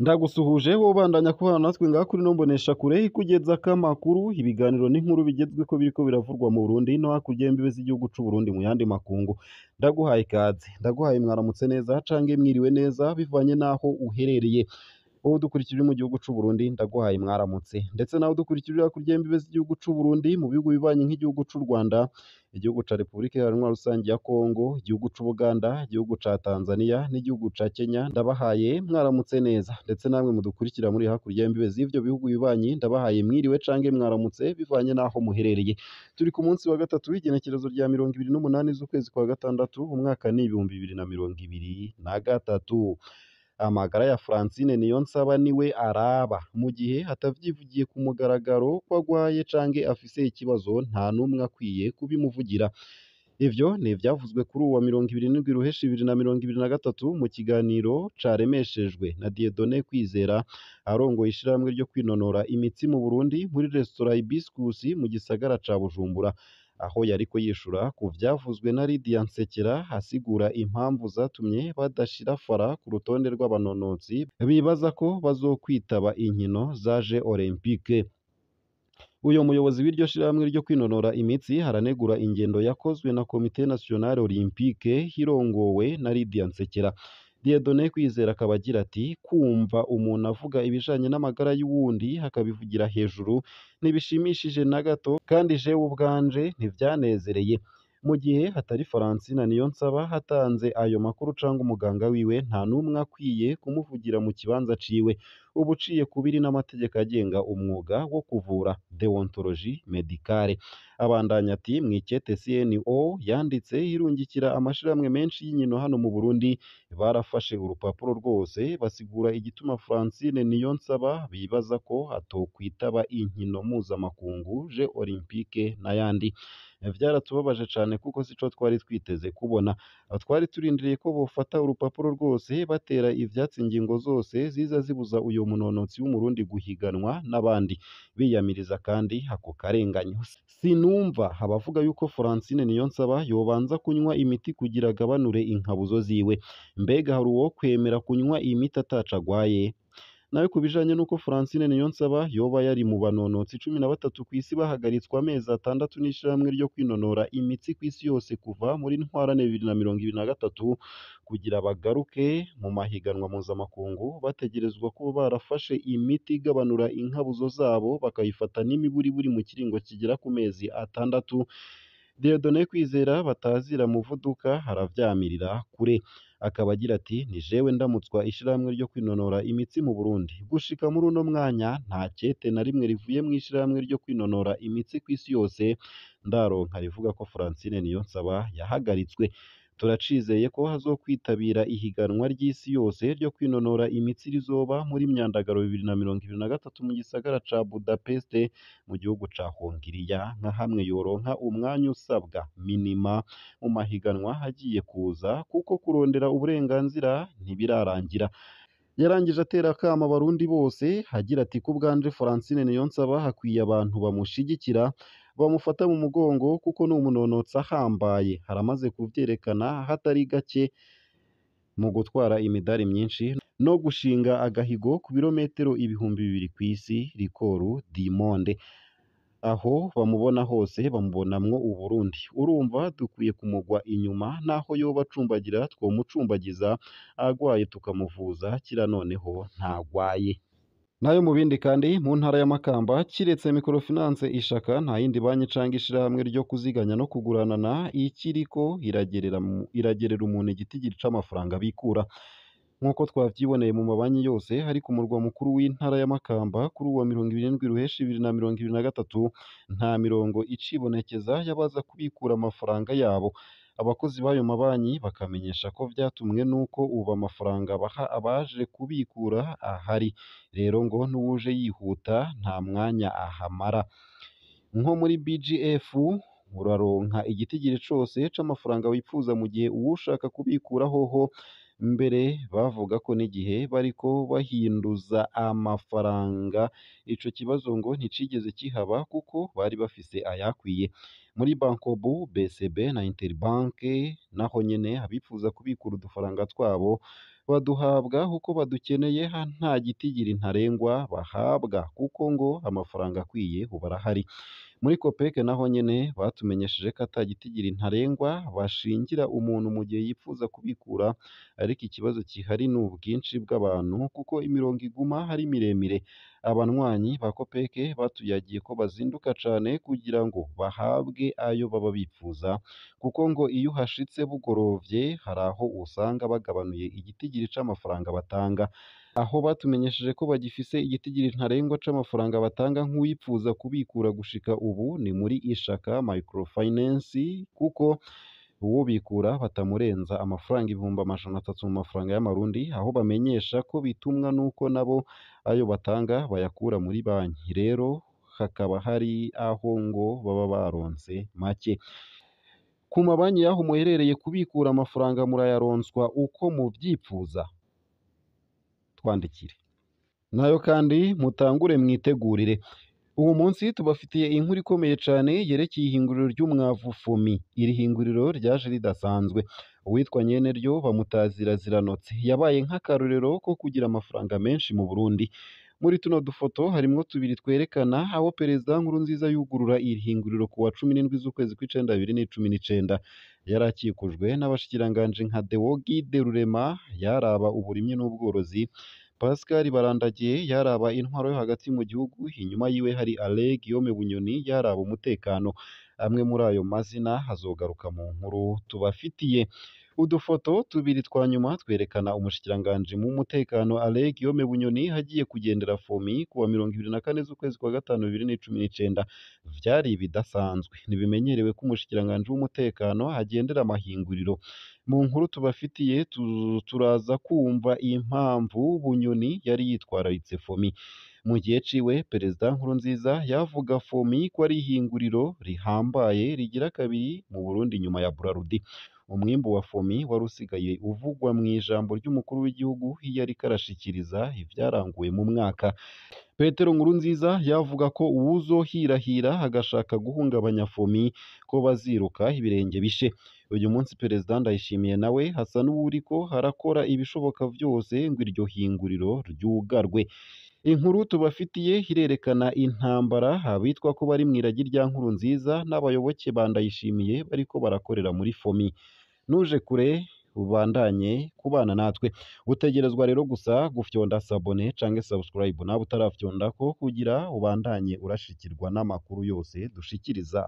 Ndagusuhuje wowe ubandanya kubana natwe ngaha kuri ino mboneshakure ikugezako amakuru, ibiganiro n'inkuru bigezweko biriko biravurwa mu Burundi no hakurya y'imbibe z'igihugu c'u Burundi mu yandi makungu. Ndaguhaye ikaze, ndaguhaye mwaramutse neza canke mwiriwe neza bivanye n'aho uherereye. Wowe udukurikira uri mu gihugu c'u Burundi ndaguhaye mwaramutse, ndetse nawe udukurikira uri hakurya y'imbibe z'igihugu c'u Burundi mu bihugu bibanyi nk'igihugu c'u Rwanda, igihugu ca Repubulika Iharanira Rusangi ya Kongo, igihugu c'Ubuganda, igihugu ca Tanzania n'igihugu ca Kenya, ndabahaye mwaramutse neza, ndetse namwe mudukurikira muri hakurya y'imbibe z'ivyo bihugu bibanyi ndabahaye mwiriwe canke mwaramutse bivanye n'aho muherereye. Turi ku munsi wa gatatu w'igenekerezo rya 28 z'ukwezi kwa gatandatu, umwaka ni 2023. Amagara ya Francine Niyonsaba niwe araba, mu gihe atavyivugiye ku mugaragaro ko agwaye canke afise ikibazo nta n'umwe akwiye kubimuvugira. Ivyo ni ivyavuzwe kuri uwa 27 Ruheshi 2023 mu kiganiro caremeshejwe na Dieudonné Kwizera arongoye ishirahamwe ryo kwinonora imitsi mu Burundi muri resitora Hibiscus mu gisagara ca Bujumbura, aho yariko yishura ku vyavuzwe na Lydia Nsekera asigura impamvu zatumye badashira Fara ku rutonde rw'abanonotsi bibaza ko bazokwitaba inkino za Jeux Olympiques. Uyo muyobozi w'iryo shirahamwe ryo kwinonora imitsi aranegura ingendo yakozwe na Komite Nationale Olympique irongowe na Lydia Nsekera. Dieudonné Kwizera akaba agira ati kumva umuntu avuga ibijanye n'amagara y'uwundi akabivugira hejuru ntibishimishije na gato, kandi jewe ubwanje ntivyanezereye. Mu gihe hatari Francine Niyonsaba hatanze ayo makuru canke umuganga wiwe, nta n'umwe akwiye kumuvugira mu kibanza ciwe. Uba uciye kubiri n'amategeko agenga umwuga wo kuvura deontologie medicale. Abandanya ati mw'ikete CNO yanditse irungikira amashirahamwe menshi y'inkino hano mu Burundi, barafashe urupapuro rwose basigura igituma Francine Niyonsaba bibaza ko atokwitaba inkino mpuzamakungu Jeux Olympiques n'ayandi. Vyaratubabaje cane kuko sico twari twiteze kubona. Twari turindiriye ko bofata urupapuro rwose batera ivyatsi ingingo zose ziza zibuza uyo munonotsi w'Umurundi guhiganwa n'abandi, biyamiriza kandi ako karenganyo. Sinumva abavuga yuko Francine Niyonsaba yobanza kunywa imiti kugira agabanure inkabuzo ziwe. Mbega hari uwokwemera kunywa imiti ataco agwaye? Nayo ku bijanye n'uko Francine Niyonsaba yoba yari mu banonotsi 13 kw'isi bahagaritswe amezi 6 n'ishirahamwe ryo kwinonora imitsi kw'isi yose kuva muri ntwarante 2023 kugira bagaruke mu mahiganwa mpuzamakungu, bategerezwa kuba barafashe imiti igabanura inkabuzo zabo bakayifata n'imiburiburi mu kiringo kigera ku mezi 6. Dieudonné Kwizera batazira muvuduka aravyamirira kure, akaba agira ati ni jewe ndamutswa ishirahamwe ryo kwinonora imitsi mu Burundi. Gushika muri uno mwanya nta kete na rimwe rivuye mw'ishirahamwe ryo kwinonora imitsi kw'isi yose ndaronka rivuga ko Francine Niyonsaba yahagaritswe. Turacizeye ko hazokwitabira ihiganwa ry'isi yose ryo kwinonora imitsi rizoba muri Myandagaro 2023 mu gisagara ca Budapest mu gihugu ca Hongiriya, nka hamwe yoronka umwanya usabwa minima mu mahiganwa agiye kuza, kuko kurondera uburenganzira ntibirarangira. Yarangije atera akamo abarundi bose agira ati ku bwanje Francine Niyonsaba hakwiye abantu bamushigikira bamufata mu mugongo kuko ni umunonotsi ahambaye, aramaze kuvyerekana hatari gake mu gutwara imidari myinshi no gushinga agahigo ku birometero 2000 kw'isi rikoru du monde. Aho bamubona hose bamubonamwo Uburundi. Urumva dukwiye kumugwa inyuma, naho yoba acumbagira twomucumbagiza, agwaye tukamuvuza, kira noneho ntagwaye. Nayo mu bindi kandi mu ntara ya Makamba kiretse microfinance Ishaka nta yindi banki canke ishirahamwe ryo kuziganya no kuguranana ikiriko iragerera umuntu igitigiri c'amafaranga bikura. Nk'uko twavyiboneye mu mabanki yose ari ku murwa mukuru w'intara ya Makamba kuri uwa 27 Ruheshi 2023, nta mirongo icibonekeza y'abaza kubikura amafaranga yabo. Abakozi b'ayo mabanki bakamenyesha ko vyatumwe n'uko ubu amafaranga baha abaje kubikura ahari, rero ngo n'uwuje yihuta nta mwanya ahamara. Nko muri BGF uraronka igitigiri cose c'amafaranga wipfuza, mu gihe uwushaka kubikura hoho mbere bavuga ko n'igihe bariko bahinduza amafaranga ico kibazo ngo nticigeze kihaba kuko bari bafise ayakwiye. Muri Bankobu, BCB na Interbank naho nyene abipfuza kubikura udufaranga twabo Baduhabwa uko badukeneye, nta gitigiri ntarengwa bahabwa kuko ngo amafaranga akwiye ubu arahari. Muri Copec naho nyene batumenyesheje ko ata gitigiri ntarengwa bashingira umuntu mu gihe yipfuza kubikura, ariko ikibazo gihari ni ubwinshi bw'abantu kuko imirongo iguma ari miremire. Abanywanyi ba Copec batuyagiye ko bazinduka cane kugira ngo bahabwe ayo baba bipfuza, kuko ngo iyo uhashitse bugorovye hari aho usanga bagabanuye igitigiri c'amafaranga batanga. Aho batumenyesheje ko bagifise igitigiri ntarengwa c'amafaranga batanga nk'uwipfuza kubikura gushika ubu ni muri Ishaka Microfinance, kuko uwubikura batamurenza amafaranga 300,000 mu mafaranga y'amarundi, aho bamenyesha ko bitumwa n'uko nabo ayo batanga bayakura muri banki, rero hakaba hari aho ngo baba baronse make. Ku mabanki y'aho muherereye kubikura amafaranga murayaronswa uko muvyipfuza? Twandikire. Nayo kandi mutangure mwitegurire. Uwu munsi tubafitiye inkuru ikomeye cane yerekeye ihinguriro ry'umwavu Fomi. Iri hinguriro ryaje ridasanzwe. Uwitwa nyeneryo bamutazira ziranotse. Yabaye nk'akarorero ko kugira amafaranga menshi mu Burundi. Muri tuno dufoto harimwo tubiri twerekana aho Perezida Nkurunziza yugurura iri hinguriro ku wa 17 z'ukwezi kw'icenda 2019. Yari akikujwe n'abashikiranganji nka Deogide Rurema yaraba uburimyi n'ubworozi, Pascal Barandagiye yaraba intwaro yo hagati mu gihugu, inyuma yiwe hari Alain Guillaume Bunyoni yaraba umutekano. Amwe muri ayo mazina azogaruka mu nkuru tubafitiye. Udufoto tubiri twa nyuma twerekana umushikiranganji mu mutekano Alain Guillaume Bunyoni agiye kugendera Fomi ku wa 24 z'ukwezi kwa gatanu 2019. Vyari ibidasanzwe, ntibimenyerewe ko umushikiranganji w'umutekano agendera amahinguriro. Mu nkuru tubafitiye turaza kumva impamvu Bunyoni yari yitwararitse Fomi. Mu gihe ciwe Perezida Nkurunziza yavuga Fomi ko ari ihinguriro rihambaye rigira kabiri mu Burundi nyuma ya Brarudi. Umwimbu wa Fomi wari usigaye uvugwa mw'ijambo ry'umukuru w'igihugu iyo yariko arashikiriza ivyaranguwe mu mwaka. Petero Nkurunziza yavuga ko uwuzohirahira agashaka guhungabanya Fomi ko baziruka ibirenge bishe. Uyu munsi Perezida Ndayishimiye nawe asa n'uwuriko arakora ibishoboka vyose ngo iryo hinguriro ryugarwe. Inkuru tubafitiye irerekana intambara abitwa ko bari mw'iragi rya Nkurunziza n'abayoboke ba Ndayishimiye bariko barakorera muri Fomi. Nuje kure ubandanye kubana natwe. Utegerezwa rero gusa gufyonda sabone canke subscribe nawe utarafyondako kugira ubandanye urashikirwa n'amakuru yose dushikiriza.